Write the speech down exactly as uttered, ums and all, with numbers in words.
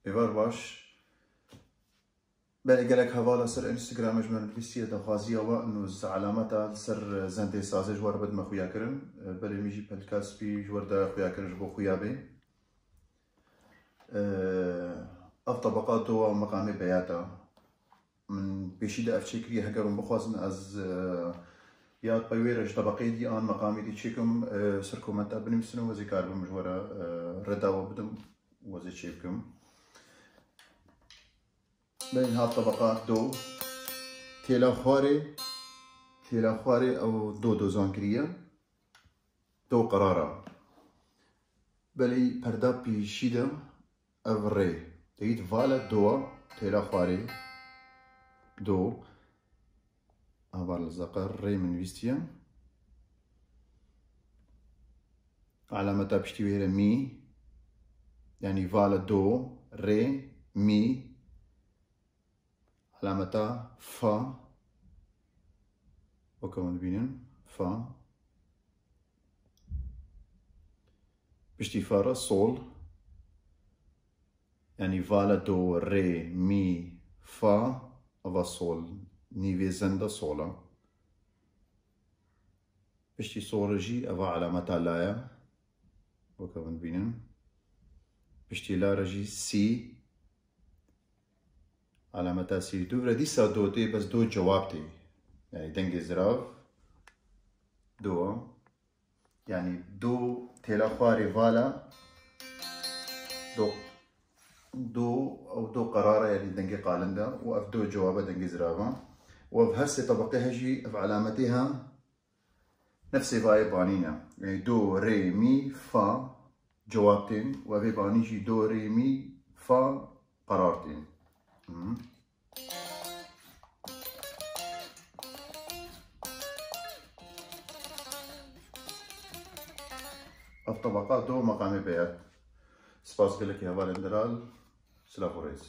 Êvar baş. Belê gelek hevala ser Instagramê ji me nivîsiye daxwaziya we û ez elameta li ser zendê sazê ji we re bidime xuyakirin. Belê min jî pelka spî ji we re daye xuyakirin ji bo xuya bê. Ev tebeqa do wa meqamê beyata. Min pêşî de ev çêkiriye, heger hûn bixwazin ez, e, ya pey wê re ji tebeqê dî an meqamê dî çêkim, e, ser komenta binivîsin û ez ê karibim ji we re, e, reda we bidim û ez ê çêbikim. Belê niha tebeqa do. Têla xwarê, têla xwarê ew do dozan kiriye. Do qerara. Belê perda pêşî de ev rê. Deyît vala do, têla xwarê. Do. Ava li zeqer rê min nivîstiye. Alameta piştî wê re mî. Yanî vala do, rê, mî. Alameta fa. Weke hûn dibînin. Fa. Piştî fa re sol. Yanî vala do, rê, mî, fa. Ava sol. Nîvê zenda sola. Piştî sol re jî eva alameta la ye. Weke hûn dibînin. Piştî la re jî sî. Alameta sî. Dûv re dîsa do tê, bes do cewab tê. Yanî dengê zirav. Do. Yanî do têla xwarê vala. Do, do, ew do qerara, yanî dengê qalind e. Û ev do cewab e, dengê zirav e. Û ev her sê tebeqê he jî ev alametê he. Nefsê vayê banî ne. Yanî do, rê, mî, fa cewab tên û evê banî jî do, rê, mî, fa qerar tên. Hı. Ev tebeqa do meqamê beyat. Spas gelekî hevalên delal. Silav û rêz.